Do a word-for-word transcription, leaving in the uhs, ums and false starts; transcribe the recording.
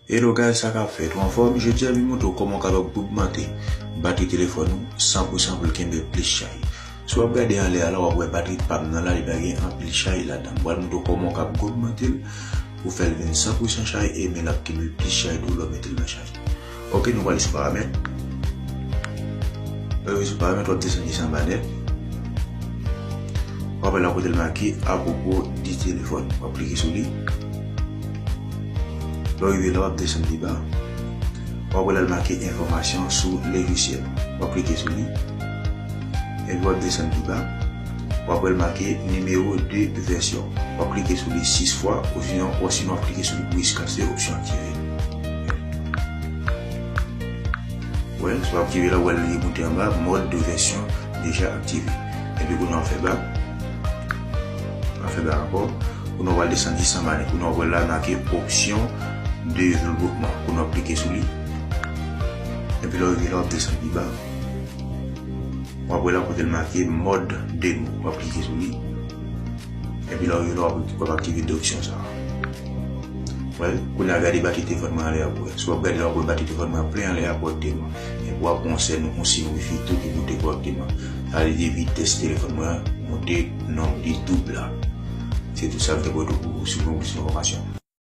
Hello guys, sa k ap fèt? Ou anfòm? Jodi a, m vin montre w kòman w kapab ogmante batri telefòn ou san pou san pou l kenbe plis chay. Si w ap gade anlè a la, w ap wè batri pa m nan la, li pa gen anpil chay ladan. M pral montre w kòman w kapab ogmante l pou fè l vin san pou san chay, e men l ap kenbe plis chay tou lè w mete l nan chaj. Ok, nou pral sou paramèt. Lè w rive sou paramèt, w ap desann jis anba nèt. W ap wè la kote l make apwopo di telefòn. W ap klike sou li. Lè w rive la, w ap desann pi ba. W ap wè la l make enfòmasyon sou lojisyèl. W ap klike sou li. Epi w ap desann pi ba. W ap wè l make nimewo de vèsyon. W ap klike sou li sis fwa, osinon, osinon w ap klike sou li pou eskanse opsyon aktive. Wè, si w aktive la, w wè l remoute anba, mòd de vèsyon deja aktive. Epi kounye a w fè bak. W fè bak ankò. Kounye a w pral desann jis anba nèt. Kounye a w wè la make opsyon de devlopman. Kounye a w klike sou li. Epi lè w rive la, w ap desann pi ba. W ap wè la kote l make mòd demo. W ap klike sou li. Epi lè w rive la, w ap, w ap aktive de opsyon sa a. Wè, kounye a gade batri telefòn mwen anlè a pou wè. Si w ap gade la, w ap wè batri telefòn mwen ap plen anlè a kòrèkteman. Epi w ap wè yon sèn, yon siy wifi tou ki moute kòrèkteman. Sa vle di vitès telefòn mwen an moute nonb li doub la. Se tout sa m te pote pou ou. Si w bezwen plis enfòmasyon.